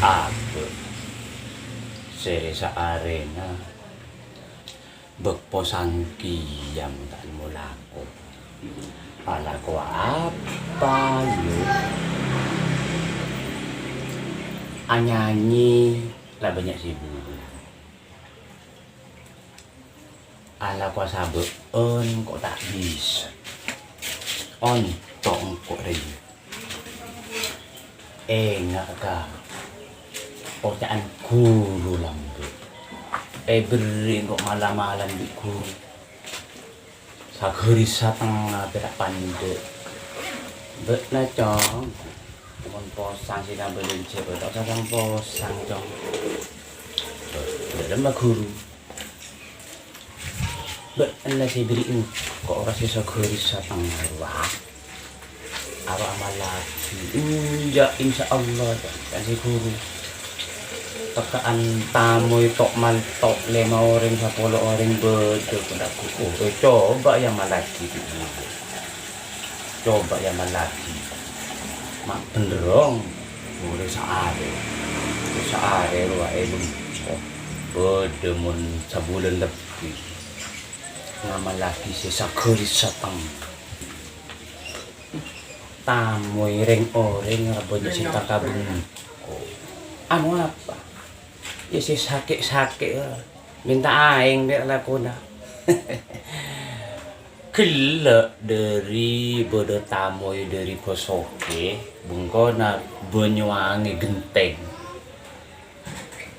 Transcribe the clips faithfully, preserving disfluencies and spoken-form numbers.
Abâ'. Sèrè saarèna bâk posang kèya mon ta' nemmo lako. Alako apa, yo? Anyanyi la bânnya' sè bulang. Alako asabâ'ân ko' ta' bisa. Onto' engko' rèya. Enga' ka oca'an ghuru lambâ'. Èberri' engko' mala-malan bi' ghuru. Saghâris satengnga pèra' pandâ'. Bâ'na, Cong. Mon posang sè nambâ lenjhâ, ta' osa posang, Cong. Dâlem la ghuru. Bâ'na sè bherri'in, ko' ora sè saghâris satengnga rowa. Aro amal lagi. Enjâ', insyaallah, kan sè ghuru. Tekka'an tamoy to' mal to' lèma orèng, sapolo orèng bâdâ, kodhu, oh, coba ya amal lagi. Coba ya amal lagi. Ma' bhendher, Cong. Mulai saarè. Saarè rowa è bengko. Bâdâ mon sabulân lebbi. Ngamal lagi sè saghâris satengnga. Tamoy rèng-orèng ra bânnya' sè ta' kabengko. Anu apa? Ya sè sakè'-sakè', mènta aèng pèra' lakona. Ghellâ' dhâri bâdâ tamoy dhâri Bhâsoghi, bengkona Banyuwangi Genteng.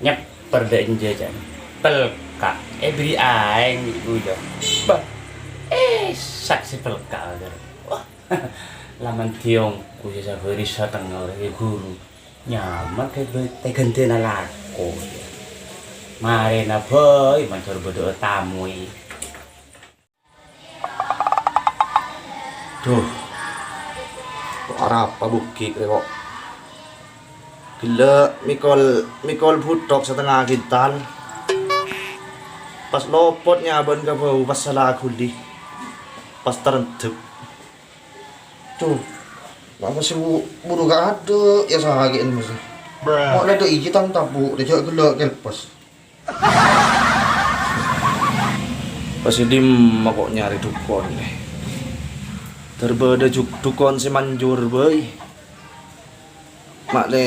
Nyèpper dâ' enjâ', ca'na. Pelka', èberri' aèng, ghu, jâ. Bâh, èsak sè pelka', jâ. Wah, la mandhi ongghu sè saghâris satengnga orèng ghuru. Nyamana ka bâ-, tè-ghântèna lako, jâ. Marèna bhâi mandhâr bâdâ'â tamoy. Dhu, ko' arapa bughi' rè, ko'? Ghellâ' mèkol, mèkol bhuthok satengnga kintal. Pas lopot nyabâ'ân ka bâu, pas sala ghuli. Pas tarendep. Dhu, ma' mosè bu-, buru kaadâ', ya, sakè'en mosè. Mo' la dâ' iyâ tang tabu', rè jâ' ghellâ' kèlpes. Pas è dimma ko' nyarè dhukon, lè? Dhâr bâdâ ju-, dhukon sè manjur bhâi. Ma' lè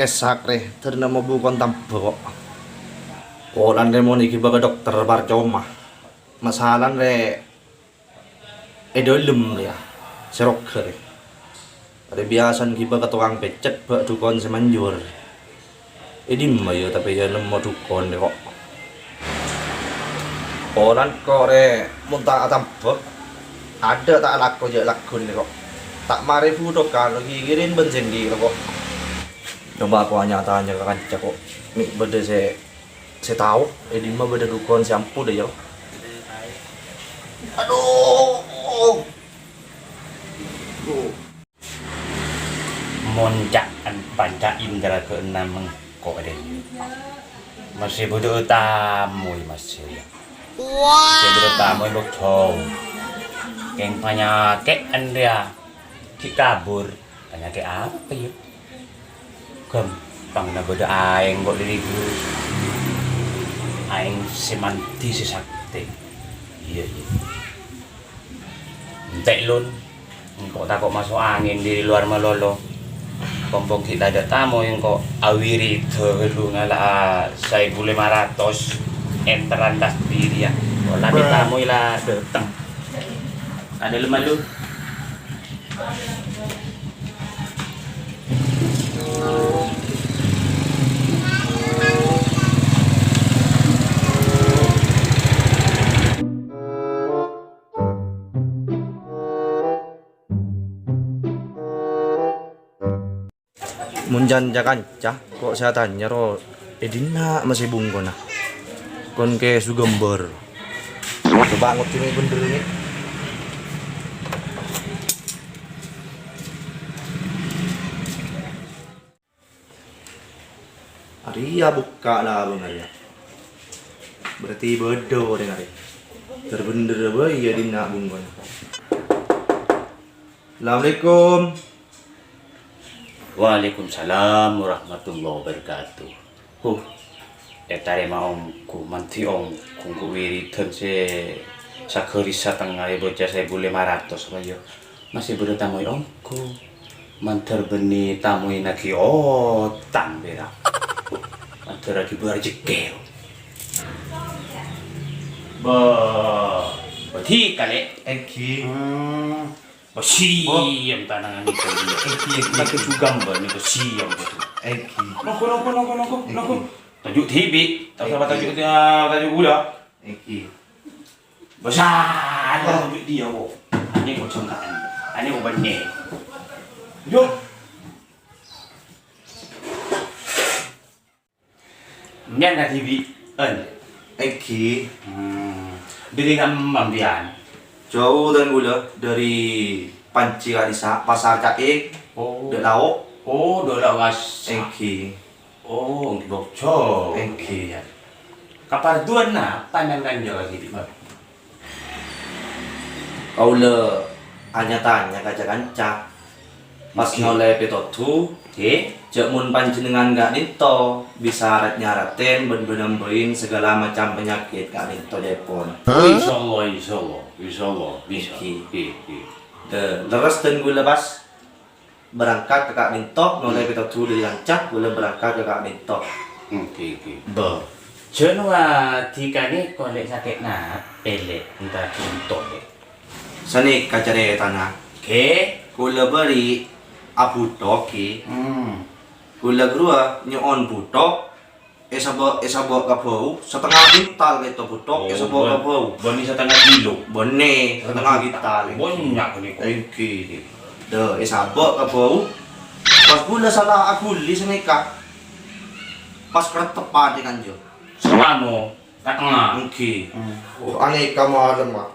èsak, rè, dhâr nemmo bukon tambâ, ko'. Polana rè mon èghibâ ka dokter parcoma. Masalana rè è dâlem rèya, sè roghâ rè. Arè biyasana ghibâ ka tokang peccet bâ' dhukon sè manjur. È dimma, yâ, tapè yâ nemmo dhukon rè, ko'. Polana ko' rè mon ta' atambâ, adâ' ta' alako jâ' lagghu rè, ko'. Ta' marè bhuthok kalo ghighiri bân sènggi rè, ko'. Coba ko' nya-tanya ka kanca, ko'. Mè' bâdâ sè Sè tao, è dimma bâdâ dhukon sè ambu dâ' iyâ. Adu! Mon ca'an panca indra keenam engko' dâ' iyâ. Masè bâdâ tamoy, masè, yâ. Masè bâdâ tamoy, bâ' jhâu. Kèng panyakè'an rèya ghi' kabur. Panyakèt apa, yâ? Ghâmpang na bâdâ aèng ko' dâri ghuru. Aèng sè mandhi sè saktè. Iyâ, iyâ. Entè' lon, engko' tako' maso' angèn dâri lowar malolo. Kompo ghi' tadâ' tamoy engko' awirida ghâllu ngala'a saèbu lèma ratos ènteran tas dâri, yâ. Pola bi' tamoy la dâteng. Adâ' lem malu. Mon ca'-kanca, ko' sè atanya ro è dinna' masè bungkona. Kon kè sugambâr. Coba' ngoddhi mè' bhendher, mè'. Arèya bukka' labâng arèya. Berarti bâdâ orèng arèya. Ter-bhendher bhâi è dinna' bungkona. Assalamualaikum. Waalaikumsalam warahmatullahi wabarakatuh. Huh, ètarèma ongghu, mandhi ongghu, ongghu wiridan sè saghâris satengnga è bâca saèbu lèma ratos, apa, yâ? Masih bâdâ tamoy ongghu. Mandhâr bânnè tamoy naghi otang, pèra'. Mandhâr aghibâ rejhekkè. Bâ, bâdhi kalè. Èngghi. Hmm. Bâ, siyam tanangan itu. Èngghi, èngghi. Pakai jugam, bâ, nèko siyam, bâ. Èngghi. Nongko, nongko, nongko, nongko, nongko. Èngghi. Tajuk T V, ta' usah tajuk, tajuk gula. Èngghi. Besar, tajuk dia, kok. Ini kok sengkaan. Ini kok benih. Yuk. Nyang kadhibi'ân. Èngghi. Hmm. Dhâri kamma, mbiyan? Jhâu, dân kaulâ, dhâri Panji Kanisa, Pasar Caik, Oh. Dâ' Lao'. Oh, Dâ' Lao', Mas. Èngghi. Oh, èngghi, Bok. Jhâu. Èngghi. Kaparlowan napa nèng kanca kadhibi', Bang? Kaulâ nya-tanya ka ca-kanca. Pas Oke. nolè pètodhu, Oke. jhâ' mon panjhennengngan ka'dinto bisa rat-nyaraten bân bân-ambâin saghâlâ macem panyakèt ka'dinto, jhâèpon. Oh, insyaallah, insyaallah, insyaallah bisa. Oke. Oke, oke. Dâ-, lerres dân kaulâ pas berangkat ka ka'dinto, nolè Hmm. pètodhu dhâri kanca, kaulâ berangkat ka ka'dinto. Oke, oke. Bâ. Jhâ' nowa dhika nèko lè' sakè' napa, lè', entar conto, lè'. Sanèka carètana. Oke. Kaulâ bâri' abhuthok, Ki. Hmm. Kaulâ ghâruwa nyo'on bhuthok, èsabâ', èsabâ' ka bhâu, satengnga kintal kèto bhuthok, Oh, èsabâ' ka bân-, bhâu. Bânnè satengnga kilo. Bânnè, satengnga kintal. Bânnya' ghânèka. Èngghi. Dâ, èsabâ' ka bhâu. Pas kaulâ sala aghuli sanèka. Pas karetteppan è kanca. Sawano, satengnga. Èngghi. Hmm. Oh, anèka malem, Mak.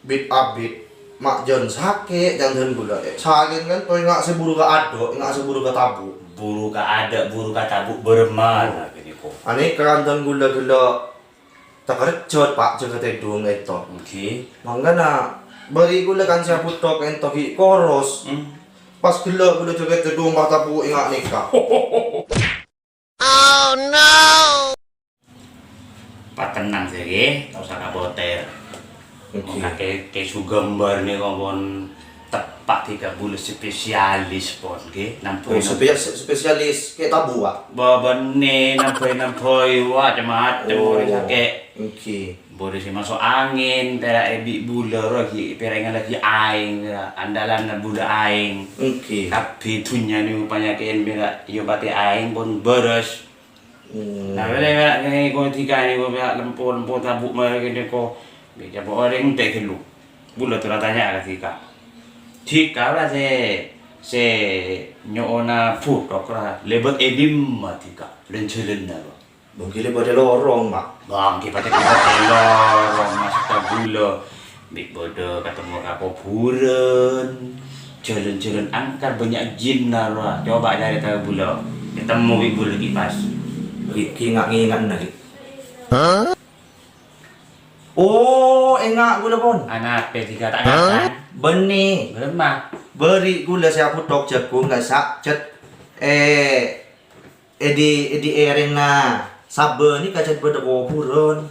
Bit-abit, ma' jân sakè', ca'na dân kaulâ. Eh, sakè' kan, to enga' sè buru ka adâ', enga' sè buru ka tabu'. Buru ka adâ', buru ka tabu', bârâmma, Oh. nah, ghânèka. Anèka kan dân kaulâ ghellâ' takerjhât, Pak, jâgâ tèdung ènto. Oke. Mangkana, bâri' kaulâ kan sè abhuthok ènto ghi' koros. Hmm. Pas ghellâ' kaulâ jâgâ tèdung, pas tabu' enga' nèka. Oh, no! Patennang sè, Kè, ta' osa kabâtèr. Oke. Mon kakè, Kè Sugambâr nèko pon teppa' dhika bulâ spesialis pon, Kè. Nambai Oh, nam- spesial-, spesialis kè tabu', Pak? Bâ-, bânnè, nambai-nambai, wah, macem-macem Oh, orèng sakè'. Oke. Bâdâ sè maso' angèn, pèra' èbi' bulâ, rowa ghi' pèra' èngallaghi aèng, pèra' andalanna bulâ aèng. Oke. Kabbhi dhunnya nèko panyakè'en pèra' èobâtè aèng pon bârâs. Hmm. Nah, bâlâ pèra' nèko dhika nèko pèra' lempo-lempo tabu' marè kènèko. Bi' ca'èpon orèng enthèk ghâllu. Bulâ tora tanya ka dhika. Dhika la sè, sè nyo'ona bhuthok la, lèbât è dimma dhika? Lan-jhâlânna, Pak. Bângkilè bâdâ lorong, Mak. Bângkè patè bâdâ lorong, maksodda bulâ. Bi' bâdâ katemmo ka kobhurân. Jhâlân-jhâlân angkar bânnya' jinna rowa. Coba' carèta bulâ. Ètemmo bi' bulâ ghi' pas. Ghi', ghi' nga'-ngènga'na, ghi'. Oh, enga' bulâ pon. Anapè dhika ta' ngakan? Bânnè. Bârâmma? Bâri' bulâ sè abhuthok jhâghung ka'issa' cèt. Eh, È di, è di èrèngnga Sabâ nèka cè' bâdâ kobhurân.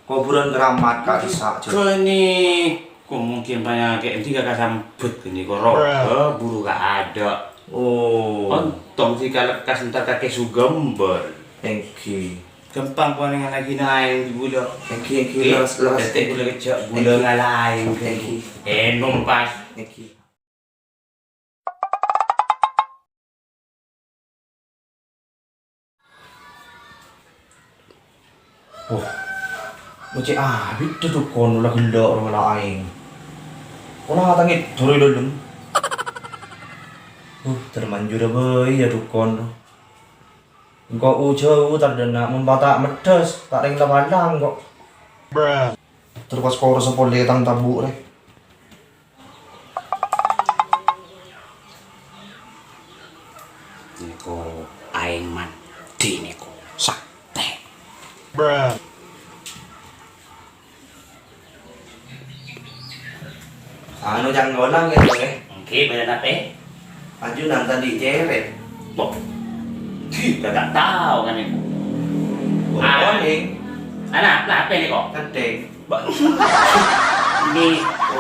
Kobhurân keramat ka'issa', cè'. Ghânèko mungkin panyakè'na dhika kasambhât ghânèko, rowa buru ka adâ'. Oh. Ontong dhika lekkas entar kakè Sugambâr. Èngghi. Ghâmpang pon èngallaghi aèng bulâ. Èngghi, èngghi, leres, leres. Dâddhi bulâ kèjjhâ', bulâ ngala aèng. Èngghi. Ènom pas. Èngghi. Wah, ma' cè' abit dâ' dukonno la ghellâ' rowa la aèng. Pola tangèdor è dâlem. Uh, termanjur bhâi yâ dukonno. Engko' u-jhâu tandhâna mon pata' meddhâs, ta' rèng la palang engko'. Terros korosa polè tang tabu' rè. Nèko aèng mandhi nèko saktè. Anu, cangkolang ya, Bang, eh? Èngghi, bâdâ napè? Ajunan tadâ' cèrèt. Wah, ghi' ta' tao kan nèko. Wah, Ah. Oning. Ana, napa nèko? Gendhing. Ba-, nèko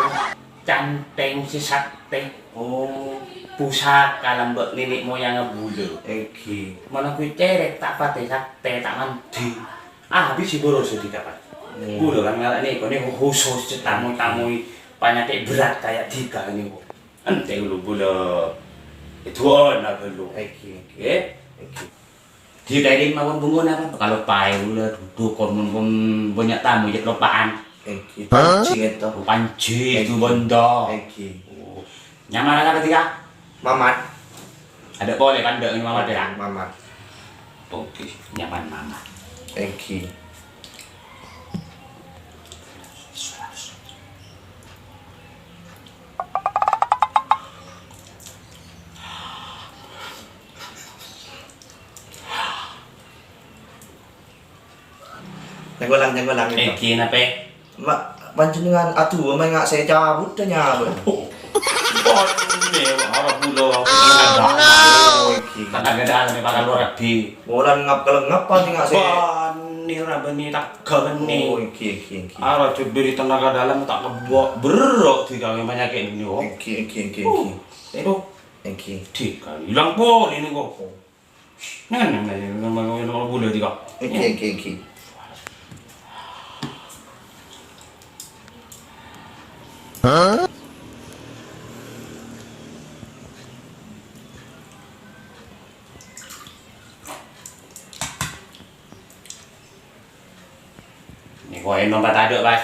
canthèng sè saktè. Oh. Pusaka lambâ' nènè' moyangnga bulâ. Èngghi. Mon ghi' cèrèk ta' patè saktè, ta' mandhi. Ah, bisa borosa dhika, Pak. Hmm. Bulâ kan ngala' nèko, nèko khusus cè' tamoy-tamoy panyakè' berat kaya dhika nèko. Ènte ghâllu bulâ èdu'âna ghâllu. Èngghi, èngghi. Ngghi. Èngghi. Dikèrim mawon bungona, Pak. Kaloppaè bulâ duduk, kon, kon bânnya' tamoy jhâ' loppa'an. Èngghi. Hah? Panji ngèto. Oh, panji, Èngghi. Èngghi. Duwândhâ. Èngghi. Oh. Nyaman apa dhika? Mamat. Adâ' polè pandâ' nèng Mamat, ya? Mamat. Oke, nyaman Mamat. Èngghi. Cangkolang, cangkolang, gitu. Èngghi, napè? Ma-, panjhennengngan adu'a, ma' enga' sè cabut, nyabut. Oh, bânnè, ora bulâ. Oh, no. Èngghi. Tenaga dalam, Pak, kalowar rabi. Mola ngap-kalengngap, panjhennengngan sè. Bânnè, ora bânnè, tagghâ bânnè. Oh, èngghi, èngghi, èngghi. Ara jhâ' bâri' tenaga dalam, ta' kebbhâ'. Berrâ' dhika panyakè' nèko. Èngghi, èngghi, èngghi, Oh, èngghi. Èngghi. Dhika ilang polè nèko. Nèng, nèng, nèng, nèng, nèng, nèng, bulâ dhika. Èngghi, èngghi, èngghi. Nèko ènom patadâ', Pas.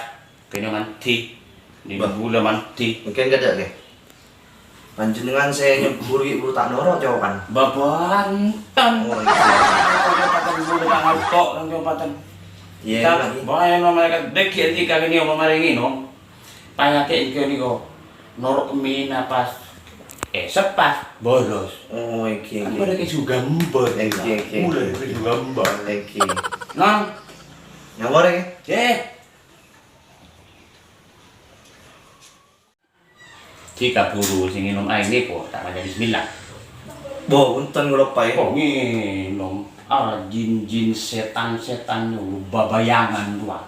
Kènè mandhi. Nèng Bah. Bulâ mandhi. Mungkin kadâ', kè. Panjhennengngan sè nyebbhur ghi' buru ta' noro', copan. Bâbânten. Oh, iya. Copan bulâ ta' ngalto', copan. Iya, Ta-, lagi. Bâ, ènom malaèkat dâggi' ènti ka kènè, omo marè ngènom. Panyakè' èngghi nèko. Noro' kemmèna pas. Eh, sepas. Boros. Oh, èngghi, Kan èngghi. Bâdâ kè jugambâr. Èngghi, èngghi. Bulâ kè jugambâr. Èngghi. Nang. Nyamor, èngghi. Cè'. Dhika buru sè ngènom aèng nèko, ta' maca bismillah. Bo, bhunten, kaloppaè. Oh, ngènom. Ah, jin-jin, sètan-sètan, bâbâyangan rowa.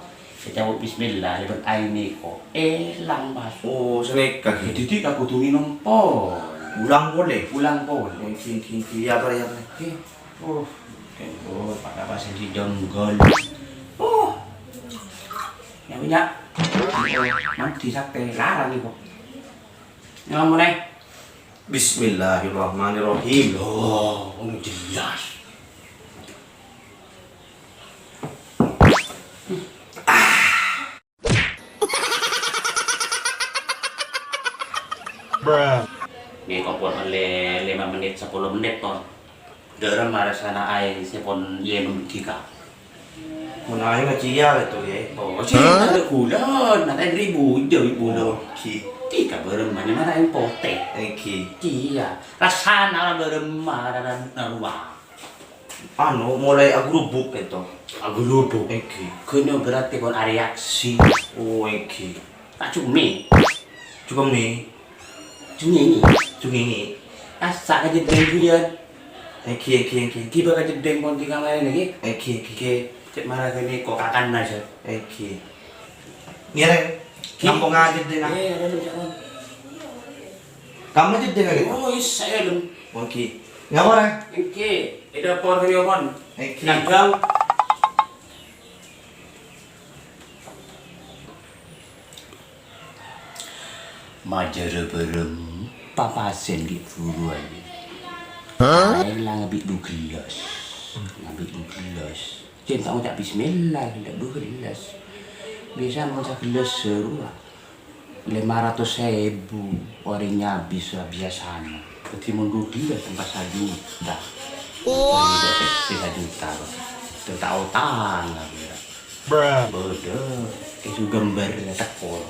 Ècabut bismillah, lèbât aèng nèko. Èlang, Pas. Oh, sanèka, ghi. Dhâddhi dhika kodhu ngènom pon. Ulang polè? Ulang polè. Èngghi, èngghi, èngghi. Iyâ, Pak, iyâ, Pak. Oke. Uh, kèng, uh, pada pas di jonggol. Uh. Nya, nya. Nanti sampai larang itu. Nya, ngomong, eh. Bismillahirrahmanirrahim. Oh, ini jelas. Bruh. Nèko pon ollè lèma mennit, sapolo mennit, pon. Dâremma rassana aèng sè pon ènom dhika. Mon aèng cèya, Leto, yâ. Oh, cèya. Hah? Tadâ' ghulâna, ta' èbhuru jhâ' bulâ. Oh, ghi. Dhika bârâmma, nyamana aèng potè. Èngghi. Cèya. Rassana bârâmma, ra-, ra-, rowa. Anu, molaè aghrubuk, Leto. Aghrubuk? Èngghi. Ghânèko berarti pon areaksi. Oh, èngghi. Ta' cumè. Cumè. Cungèngè. Cungèngè. Kassa' ka jeddhing bhâjhân. Èngghi, èngghi, èngghi. Ghibâ ka jeddhing pon dhika marèna, ghi. Èngghi, èngghi. Ghi, cè' mara ghânèko kokakanna, Sir. Èngghi. Ngèrèng. Ghi. Kampongnga jeddhingnga. Eh, ada lu, Cak, pon. Kamma jeddhingnga, ghi? Oh, issa, ya, lem. Èngghi. Ngapa, Rèng? Èngghi. È dâpor ghânèko, pon. Èngghi. Nangghâng. Majârâ bârâmpa pasèn ghi' bhuruwân. Hah? Aèng la ngabi' du gellas. Ngabi' du gellas. Jhân ta' ngoca' bismillah, la du gellas. Biyasana mon sagellas rowa lèma ratos èbu, orèng nyabis biyasana. Dhâddhi mon du gellas, empa' sajuta. Oh. Dhâddhi sajuta, Pak. Dhâddhi ta' otang, Pak. Bruh. Bâdâ, kè su ghâmbhâr tèkol.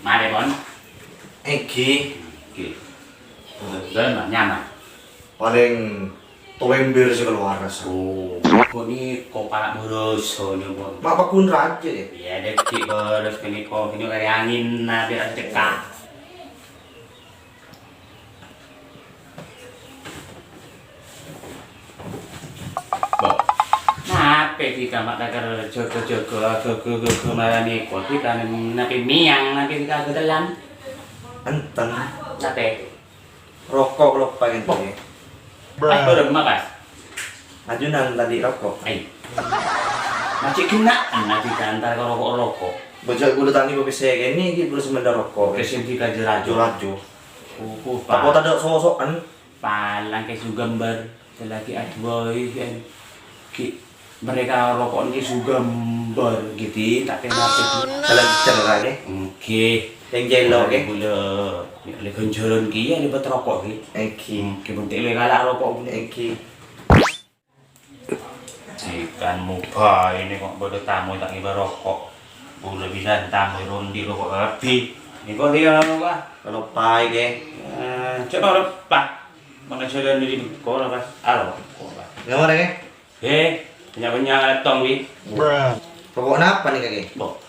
Marè, pon. Èngghi. Èngghi. Bârâmma, nyaman. Palèng Ember sè kalowar rasa. Oh, kok nèko para' boroso nyoba. Ma' paggun rajâ, yâ? Iyâ, dhâggi' boros kènè' kok, kènè' karè angèn, na, biar ada cekak. Bo, napè kita ma' takar jâgâ-jâgâ, gâgâ-gâgâ marani kok, kita napè mèyang, napè kita gatelan? Enten. Napè? Roko' loppa kènè'. Pas bârâmma, pas? Ajunan tadâ' roko'. Ai. Masih kèna'an lagi diantar ka roko'-roko'. Bocah bulu tani kok bisa kènè' iki bulu semen roko'. Ke sini ka jerajo. Jerajo. Apa tadâ' sosokan? Palang ke sugambar. Selagi aduwai, kan. Ki, mereka roko' nèko sugambar, gitu, tapi mati. Salah bicara, kan, ya? Oke. Yang jello, kan? Boleh, boleh. Ya, le ganjaran ki, ya, le buat roko' ki. Oke. Oke, bentuk le kalah roko' boleh. Oke. Ikan muba ini kok bodoh tamu tak ngiba roko'. Boleh bisa tamu rondi roko' lebih. Ini kok dia, Pak? Kalau pai, ke? Eh, coba lupa. Mana jalan di sini? Kok apa? Alo, kok apa? Nggak mau, kan? He, bânnya'-bânnya' ngalèttong, wi. Roko' napa nèka, Kè? Bo.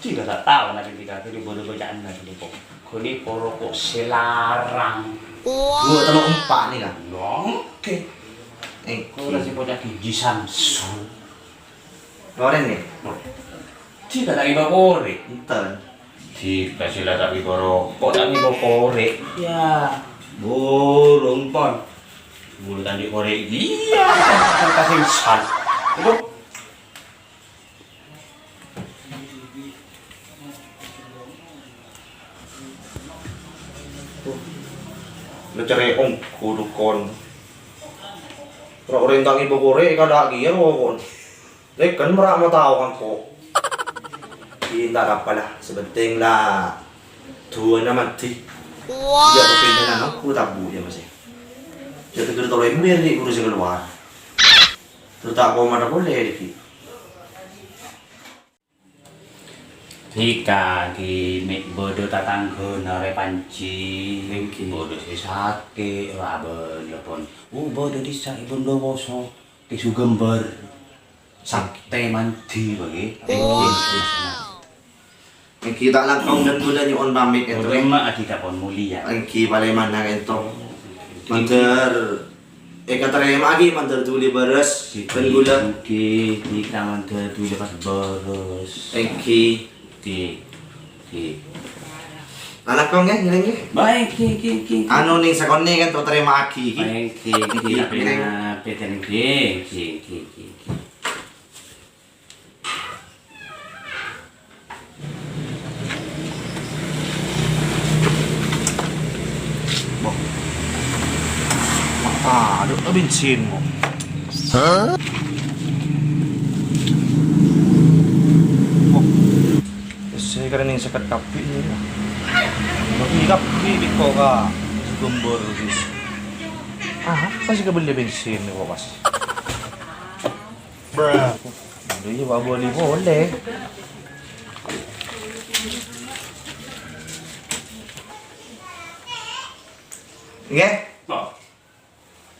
Dhika ta' tao, na, dhika, dhika, bâdâ bâca'anna, dhika, kok. Ghânèka roko' sè larang. Dua, tello', empa' nèka. Nongke. Eh, kok ora sè koca' gigi Samsung. Loren, ngghi? Bo. Dhika ta' ngiba korè'. Enten. Dhika sè la ta' ngiba roko', ta' ngiba korè'. Ya, burung pon. Bulu tandhi' korè' iyâ, kasengsan. Ibu. Lo cere' ongghu dukon. Ora orèng ta' ngiba korè', kadâ' kèya rokon. Rèken mara' ma' tao engko'. Iyâ, ta' apa-apa la, sè pentèng la duwâna mandhi. Iyâ, papèntanna engko' tabu' iyâ, Mas, iyâ. Jâ' ghâdhur tolo ember, Dik, buru sè kalowar. Terros ta' koma polè, Dik. Dhika ghi' mè' bâdâ tatangghâna rè panji, èngghi. Bâdâ sè sakè', ora abâlâ pon. Oh, bâdâ dhisa è Bondowoso, Kè Sugambâr. Saktè mandhi bâghi. Èngghi. Èngghi, ta' langkong dân kaulâ nyo'on pamit, ènto. Oke, ma' adi kapon mulia. Èngghi, palèmanna, ènto. Mandhâr èkatarèma'aghi mandhâr dhuli bârâs, dân kaulâ. Èngghi, èngghi, kita mandhâr dhuli pas bârâs. Èngghi. Èngghi, èngghi. Langkong, ngghi, ngghi, ngghi. Baik, èngghi, èngghi, èngghi. Anu, nèng sakonè' kan, to tarèma'aghi, èngghi. Baik, èngghi, èngghi, èngghi, èngghi, èngghi. Boh. Mak, aduh, bensin, boh. Hah? Boh. Sè karè nèng sèket kabbhi ini, ya. Bâgi kabbhi biko ka Sugambâr, sih. Ah, apa sih kabellè bensin, kok, pas? Bruh. Aduh, iyâ, Pak, boleh, boleh. Ngghi? Bo.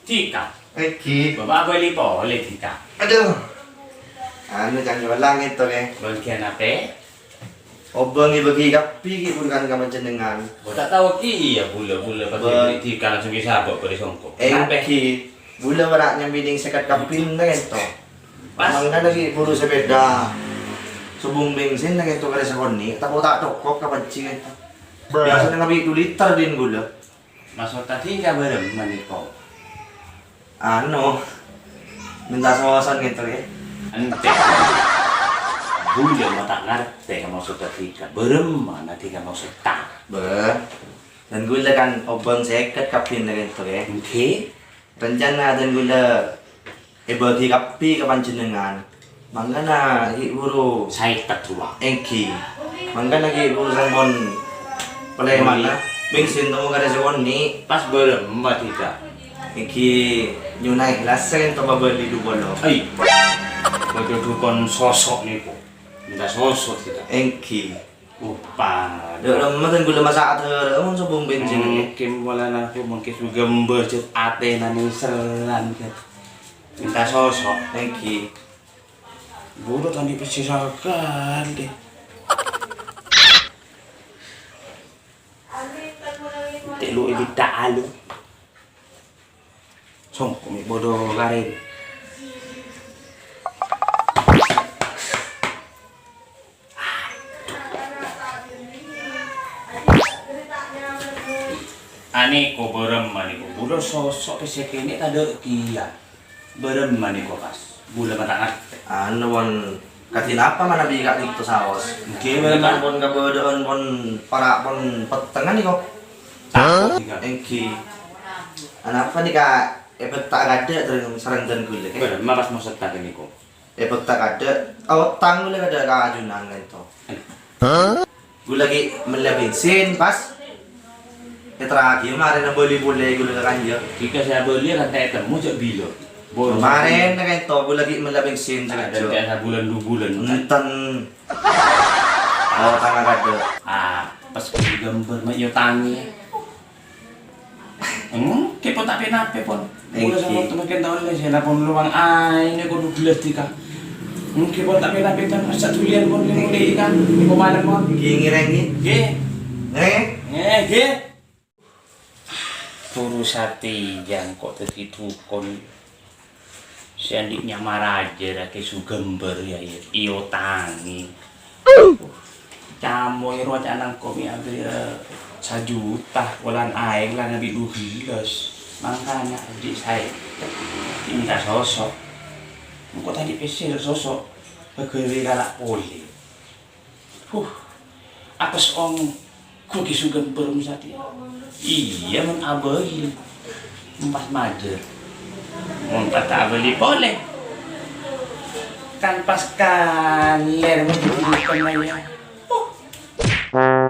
Dhika. Èngghi. Bapak boleh, boleh, dhika. Aduh. Anu, cangcolang ènto, ngghi. Bâgiân apa? Obâng èbâgi kabbhi ghi' buru kan ka panjhennengngan. Bo, ta' tao ghi' iyâ, bulâ-bulâ pas Bâ- èbâgi dhika langsung èsabâ' bâri' songko. Èngghi. Bulâ bârâ' nyambi nèng sèket kabbhi nèng ènto. Pas. Mangkana ghi' buru sepeda. Sobung bensin nèng ènto karè sakonè', tako' ta' cokop ka panci ènto. Biasana ngabit du liter din bulâ. Maksodda dhika bârâmma nèko? Anu, mènta soson gitu ya. Èngghi. Bulâ ma' ta' ngartè maksodda dhika. Bârâmma na dhika maksodda? Bâh, dân bulâ kan obâng sèket kabbhi gitu ya. Èngghi. Rencana dân bulâ èbâgi kabbhi ka panjhennengngan. Mangkana ghi' buru. Sèket rowa. Èngghi. Mangkana ghi' buru sampon palèmanna. Bensin tamo karè sakonè'. Pas bârâmma dhika? Èngghi, nyo'ona èhlas ènto mabâli du polo. Ai. Bâdâ dukon sosok nèko. Mènta sosok dhika. Èngghi. Upa. Dek, remma dan gula masak ater, mon sobung bensin ini. Mungkin pola aku mungkin juga mbejut atena ning seran, Kat. Minta sosok. Thank you. Buru tadi pasti sakal deh. Telu ini tak alu. Songko mi bodo karen. Aniko bârâmma niko, bulâ sosok pèssè kènè' tadâ' kèya. Bârâmma niko pas, bulâ matang artè. Anu, pon, kadhi napa manabi ka'dinto saos? Ngghi, bârâmma. Pon kabâdâ'ân, pon para', pon pettengngan niko. Tako' niko. Èngghi. Anapa nika èbetta kadâ' sareng, sareng dân ghulâ, kè? Bârâmma pas mosetta niko. Èbetta kadâ', otang ghulâ kadâ' ka ajunan ka'dinto. Ghulâ ghi' mellè bensin, pas. Èterraghi, marèna bâli polè ghulâ ka kanja. Jika saya beli, kan tak temu, cek bilo. Marèna ka'dinto, ghulâ ghi' mellè bensin, ada cek sabulan, dua bulan. Enten. Otang kadâ'. Ah, pas ghâmbhâr ma' iyâ tangè. Hmm, kè pon ta' pènapè, pon. Bulâ sama temen kènto' olle, sè lapon lowang aèng kodhu ghellâs dika. Hmm, kè pon ta' pènapè, pon. Asa dhuliyân, pon, lè-molè, kan. Niko malem, pon. Ghi, ngèrèng, ghi. Ghi. Ngèrèng. Eh, ghi. Buru satèya engko' dhâddhi dhukon. Sè andi' nyama rajâ ra kè su ghâmbhâr ya, ya, èotangè. Camoy ro ca'na engko' mi' abâli, eh, sajuta, polana aèng la ngabi' dhu ghellâs. Mangkana andi' saè. Minta sosok. Engko' tadi pèssè sosok. Pegawai galak polè. Huh, apes ongghu kè su ghâmbhâr satèya. Iyâ, mon abâli. Empas majâr. Mon ta' abâli polè. Kan pas kalèr mon dibâli polè, yâ. Huh.